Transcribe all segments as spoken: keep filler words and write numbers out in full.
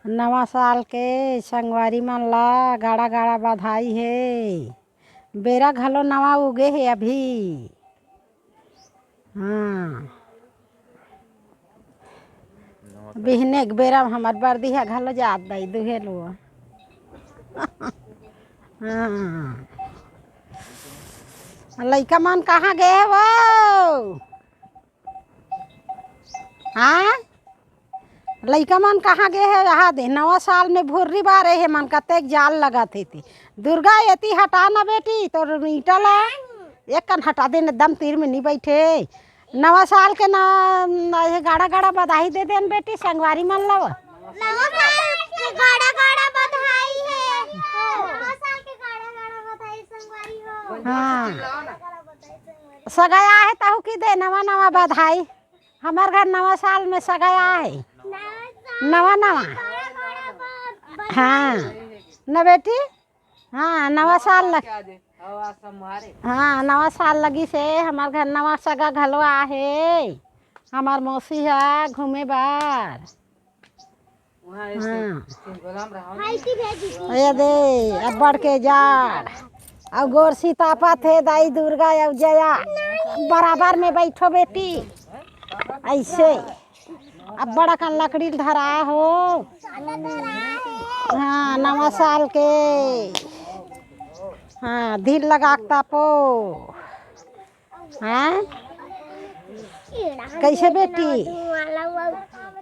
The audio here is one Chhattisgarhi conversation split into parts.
नवा साल के संगवारी मन ला गाड़ा गाड़ा बधाई हे। बेरा घलो नवा उगे हे अभी। हाँ, बिहने के बेरा म हमर बरदी ह घलो जात दाई दुहे लो। हाँ, लइका मन कहाँ गे हे वो? हाँ, लइका मन कहाँ गे हे? यहाँ दे, नवा साल में भुर्री बारे हे मन, कतेक जाल लगत हे ते। दुर्गा, एती हटा ना बेटी, तोर ईंटा ला एक कन हटा दे, एकदम तीर में नहीं बैठे। नवा साल के ना, ना, ये गाड़ा गाड़ा बधाई दे देन बेटी, संगवारी मन ला। नवा साल के गाड़ा गाड़ा बधाई हे। नवा साल के गाड़ा गाड़ा बधाई संगवारी हो। हाँ। सगाई आहे तहु की दे नवा नवा बधाई। हमर घर नवा साल में सगाई आहे। नवा नवा। हाँ। न बेटी? हाँ, नवा साल लग, हाँ, नवा साल लगी से हमर घर नवा सगा घलो आहे। हमर मौसी ह घूमे बर। हाँ। ए दे, अब्बड़ के जाड़। अउ गोरसी तापत हे दाई दुर्गा अउ जया। बराबर में बैठो बेटी। ऐसे। अब्बड़ अकन लकड़ी ल धरा हो। हाँ, नवा साल के। हाँ, धीर लगा के तापो। हाँ? कैसे बेटी?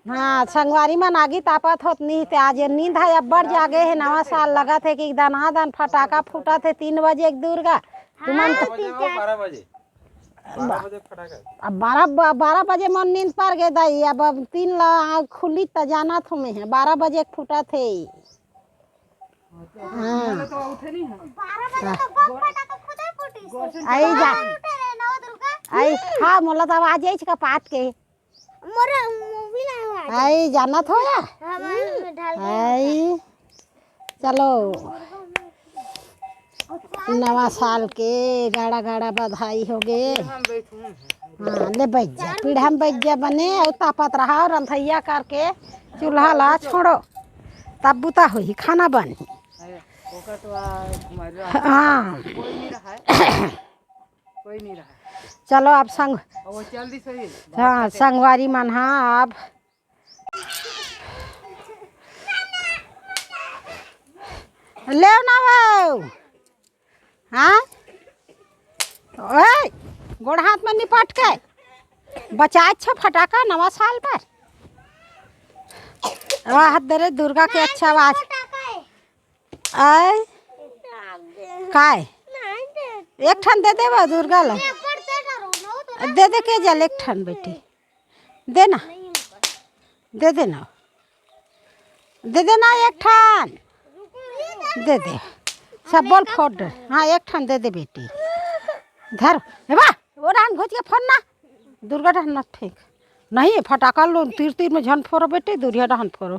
हाँ, संगवारी मन आगी तापत होत नहीं ते आज ये नींद है अब्बड़ जागे है। नवा साल लगत है कि दनादन फटाका फूटत है तीन बजे के दुर्गा। तुमन तो बारह बजे, बारह बजे। बारह बजे फटाका। अब बारह ब-, बारह बजे मन नींद पर गे दाई। अब, अब तीन ला आँख खुली त जानत हूँ मैं है, बारह बजे के फूटत है। हाँ। बारह बजे तो बम फटाका खुदे फूटी से। आई जा। बारह उठे रे नवदुर्गा। आई, हाँ, मोला तो आवाज आई का पाट के। मोरा मूवी ला आवाज। आई, जानत हो या? हाँ, मैं ढाल के आई, चलो। नवा साल के गाड़ा गाड़ा बधाई होगे। हाँ, ले बैठ जा, पीढ़ा में बैठ जा बने, अउ तापत रहा, अउ रंधैया करके चूल्हा ला छोड़ो, तब बुता होही, खाना बनही। अरे, ओकर तो आ, हमारे हाँ। कोई नहीं रहा है। कोई नहीं रहा है। चलो, अब संग, अब वो चल दी सही। हाँ, संगवारी मन, हाँ, अब लेव ना वो। हाँ? ओए, गोड़ हाथ में निपट के। बचाए छ फटाका नवा साल पर। वाह, दरे दुर्गा के अच्छा आवाज। आय? काय? एक ठन दे देवा दुर्गा ला। दे दे के जल एक ठन बेटी। दे ना। दे दे ना। दे दे ना एक ठन। दे दे। सब बल फोड़ दे। हाँ, एक ठन दे दे बेटी। धर। हे बा, वो डहन घुच के फोड़ ना। दुर्गा डहन ना फेंक। नहीं, फटाका लो, तीर तीर में झन फोड़ो बेटी, दुरिया डहन फोड़ो।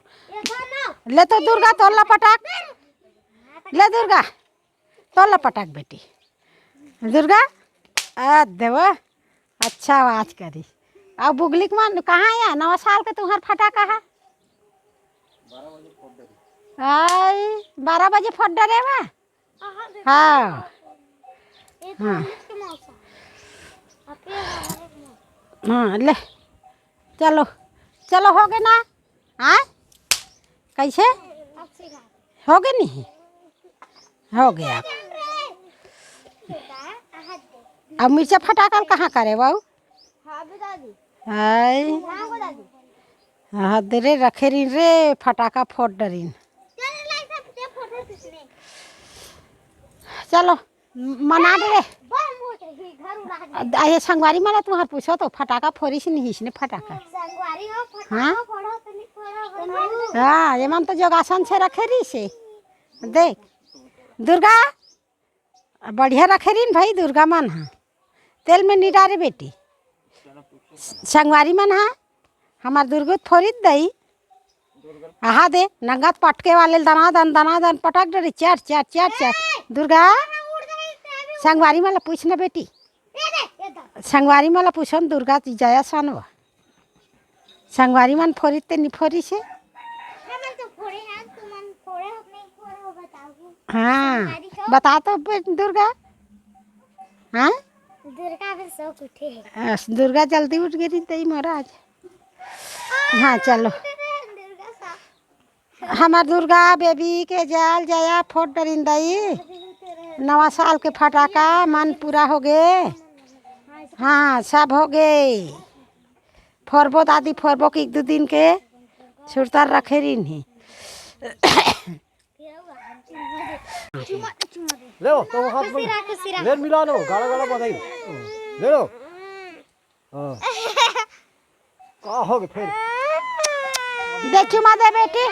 ले तो दुर्गा, तोर ला पटाक। ले दुर्गा। तोला पटाक बेटी। दुर्गा, आ देवा, अच्छा आवाज करी। अब बुगलिक मन कहाँ आया? नवा साल के तुम्हार फटाका है? आई, बारह बजे फोड़ डरे बा? हाँ। हाँ। हाँ, ले। चलो, चलो, हो गए ना? हाँ? कैसे? हो गए नहीं? हो गया। अब मिर्चा फटाकल कहाँ करे बाबू? हाय। हाँ दे रे, रखे रिन रे, फटाका फोड़ डरिन। चलो, मना दे रे। अ, ये संगवारी मन ला तुम्हार पूछो तो फटाका फोड़िस नहीं इसने फटाका। संगवारी हो, फटाका हाँ? फोड़ो तो नहीं फोड़ो, फोड़ो। हाँ, ये मन तो जोगासन से रखे रही से। देख, दुर्गा, बढ़िया रखे रही न भाई दुर्गा मन, हाँ। तेल में नहीं डारे बेटी। संगवारी मन, हाँ। हमार दुर्गा फोरित दई। आहा दे, नंगत पटके वाले दनादन, दनादन पटक डरी, चर, चर, चर, चर। दुर्गा, संगवारी मन ला पूछ ना बेटी। संगवारी मन ला पूछो न दुर्गा जी जया सन वा। संगवारी मन फोरी ते नि फोरी से। हाँ, संगवारी हो। बता तो बे-, दुर्गा। हाँ, दुर्गा भी सो के उठे हे। अस, दुर्गा जल्दी उठ गे रहिस तई महाराज। हाँ, चलो। दुर्गा सा। हमर दुर्गा बेबी के जल जया फोड़ डरिन दई। नवा साल के फटाका मन पूरा हो गे। हाँ, सब हो गे। फोरबो दादी, फोरबो के एक दू दिन के सुरता रखे रहिन हे। ले लो, तो हाथ में खुशी रहा, खुशी रहा। ले मिला लो, गाड़ा गाड़ा बधाई। ले लो। हाँ। का हो गे फेर? दे चुमा दे बेटी।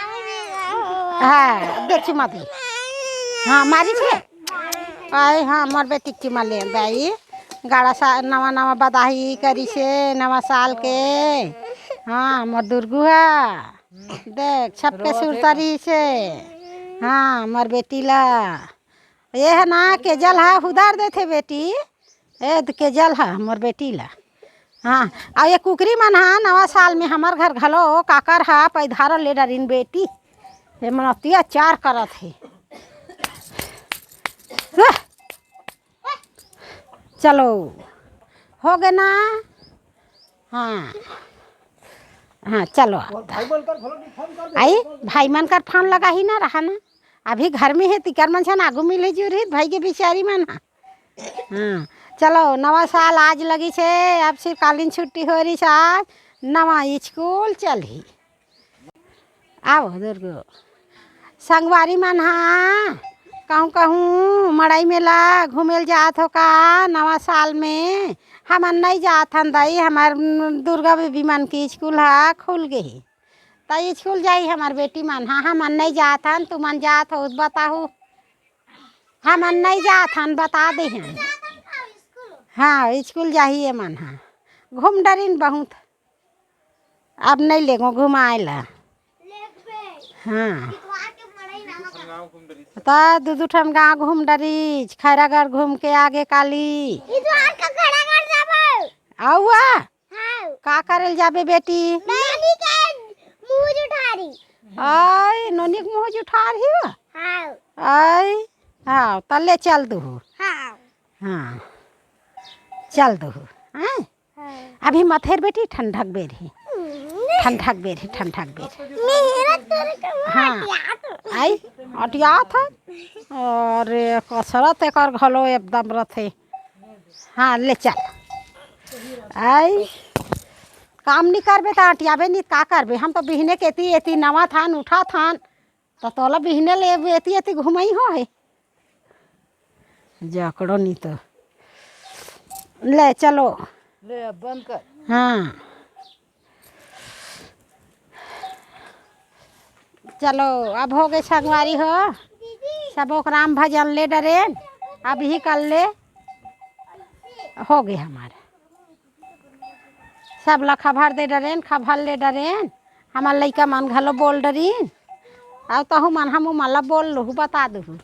हाँ, दे चुमा दे। हाँ, मारी छे। आय, हाँ, मोर बेटी के चुमा ले दाई। गाड़ा सा नवा नवा बधाई करिसे नवा साल के। हाँ, मोर दुर्गुहा। देख, सबके सुरता रहिसे। हाँ, मोर बेटी ला। ये हे ना, केजल हा हुदार देथे बेटी। ए, त केजल हा मोर बेटी ला। हाँ, अउ ये कुकरी मन हा नवा साल में हमर घर घलो काकर हा पैधारा ले डरिन बेटी। ये मन अत्याचार करत हे। वाह! चलो, हो गे ना? हाँ, हाँ, चलो। और भाई मन कर घलो नहीं फोन कर दे। आई, भाई मन कर फोन लगाही ना, रहा ना। अभी घर में हे, तिकर मन सन आगू मिले जुरही, भाई के बिचारी मन हा। हाँ, चलो, नवा साल आज लगिसे, अब सिर्फ कालीन छुट्टी हो रहिस आज, नवा स्कूल चलही। आव दुर्गो। संगवारी मन हा, कहूँ कहूँ मड़ई मेला घूमे ल जात हो का नवा साल में? हमन नइ जात हन दाई, हमर दुर्गा बेबी मन के स्कूल हा खुल गे हे, त स्कूल जाही हमर बेटी मन हा। हमन नइ जात हन, तुमन जात हो त बताहू। हमन नइ जात हन, बता दे हन। हाँ, स्कूल जाही ये मन हा। घूम डरिन बहुत। अब नइ लेगो घुमाए ला। हाँ। त दू दू ठन गाँव घूम डरिस, खैरागढ़ घूम के आगे काली। अउआ? का करे ल जाबे बेटी? नोनी के मुँह जुठारी। आय, नोनी के मुँह जुठारही हो? आय, हाँ, त ले चल दुहू। हाँ। हाँ, चल दुहू। हाँ? हाँ। अभी मत हेर बेटी, ठंडक बेर हे। हम्म। ठंडक बेर हे, ठंडक बेर। मेरा तोरे के हाँ। अटियात। आई, अटियात हे। अरे, कसरत एकर घलो एकदम रथे। हाँ, ले चल। आई, काम नी करबे त अटियाबे नी, का करबे? हम तो बिहने के एती, एती नवा थान, उठा थान। त तोला बिहने ले एती, एती घुमई हो हे। जकड़ो नी तो। ले चलो। ले, अब बंद कर। हाँ। चलो, अब हो गे संगवारी हो। सबो के राम भजन ले डरेन। अब ही कर ले। हो गे हमार। सब ला खबर दे डरेन, खबर ले डरेन। हमार लइका मन घलो बोल डरिन। अउ तहू मन हमू मन ला बोल लुहू, बता दुहू।